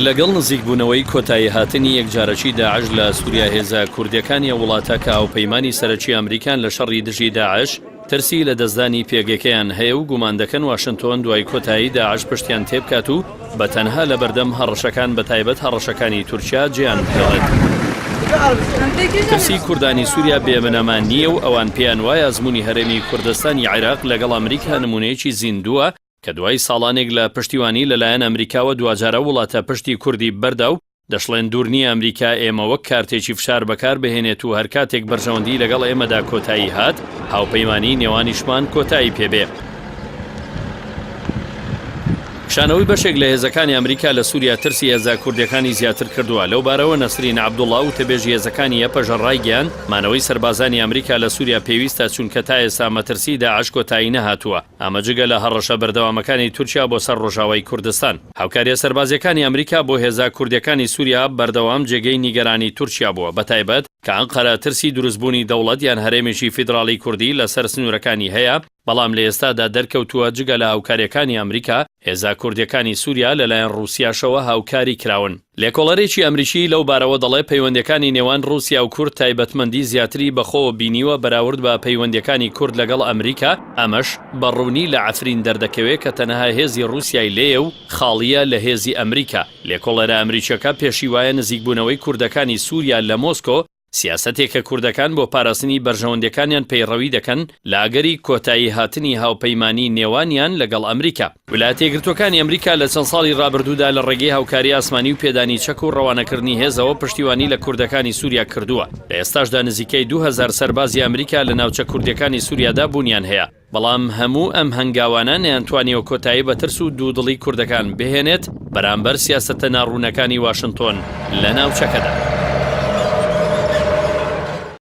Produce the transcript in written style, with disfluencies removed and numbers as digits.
لەگەڵ نزیکبوونەوەی کۆتاییهاتنی یەکجارەکی داعش لە سووریا هێزە کوردییەکانی ئەو وڵاتە کە هاوپەیمانی سەرەکی ئەمریکان لە شەڕی دژی داعش، ترسی لەدەستدانی پێگەکەیان هەیە و گومان دەکەن واشنتۆن دوای کۆتایی داعش پشتیان تێبکات و بە تەنها لەبەردەم هەڕەشەکان بەتایبەت هەڕەشەکانی تورکیا جێیان بهێڵێت. ترسی کوردانی سووریا بێ بنەما نییە و ئەوان پێیان وایە ئەزموونی هەرێمی کوردستانی عێراق لەگەڵ ئەمریکا نموونەیەکی زیندووە کە دوای ساڵانێک لە پشتیوانی لەلایەن ئەمریکاوە دواجار ئەو وڵاتە پشتی کوردی بەردا و دەشڵێن دوور نییە ئەمریکا ئێمە وەک کارتێکی فشار بەکار بهێنێت و هەرکاتێک بەرژەوەندی لەگەڵ ئێمەدا کۆتایی هات هاوپەیمانیی نێوانیشمان کۆتایی پێ بێ. کشانەوەی بەشێک لە هێزەکانی ئەمریکا لە سووریا ترسی هێزە کوردییەکانی زیاتر کردووە، لەو بارەوە نەسرین عەبدوڵا وتەبێژی هێزەکانی یەپەژە ڕایگەیاند، مانەوەی سەربازانی ئەمریکا لە سووریا پێویستە چونکە تا ئێستا مەترسیی داعش کۆتایی نەهاتووە. ئەمە جگە لە هەڕەشە بەردەوامەکانی تورکیا بۆ سەر ڕۆژاوای کوردستان. هاوکارییە سەربازییەکانی ئەمریکا بۆ هێزە کوردییەکانی سووریا بەردەوام جێگەی نیگەرانی تورکیا بووە، بەتایبەت کە ئەنقەرە ترسی دروستبوونی دەوڵەت یان هەرێمێکی فیدراڵی کوردی لەسەر سنوورەکانی هەیە، بەڵام لە ئێستادا دەرکەوتووە جگە لە هاوکارییەکانی ئەمریکا، هێزە کوردییەکانی سووریا لەلایەن ڕووسیاشەوە هاوکاری کراون. لێکۆڵەرێکی ئەمریکی لەو بارەوە دەڵێ پەیوەندیەکانی نێوان ڕووسیا و کورد تایبەتمەندی زیاتری بەخۆوە بینیوە بەراورد بە پەیوەندیەکانی کورد لەگەڵ ئەمریکا، ئەمەش بە ڕوونی لە عەفرین دەردەکەوێ کە تەنها هێزی ڕووسیای لێیە و خاڵیە لە هێزی ئەمریکا. لێکۆڵەرە ئەمریکیەکە پێشی وایە نزیکبوونەوەی کوردەکانی سووریا لە مۆسکۆ سیاسەتێک کە کوردەکان بۆ پاراستنی بەرژەوەندیەکانیان پەیڕەوی دەکەن لە ئەگەری کۆتایی هاتنی هاوپەیمانی نێوانیان لەگەڵ ئەمریکا. ویلایەتە یەکگرتووەکانی ئەمریکا لە چەند ساڵی ڕابردوودا لە ڕێگەی هاوکاری ئاسمانی و پێدانی چەک و ڕەوانەکردنی هێزەوە پشتیوانی لە کوردەکانی سووریا کردووە. لە ئێستاشدا نزیکەی 2000 سەربازی ئەمریکا لە ناوچە کوردیەکانی سووریادا بوونیان هەیە. بەڵام هەموو ئەم هەنگاوانە نەیانتوانیوە کۆتایی بە ترس و دوودڵی کوردەکان بهێنێت بەرامبەر سیاسەتە ناڕوونەکانی واشنتۆن لە ناوچەکەدا.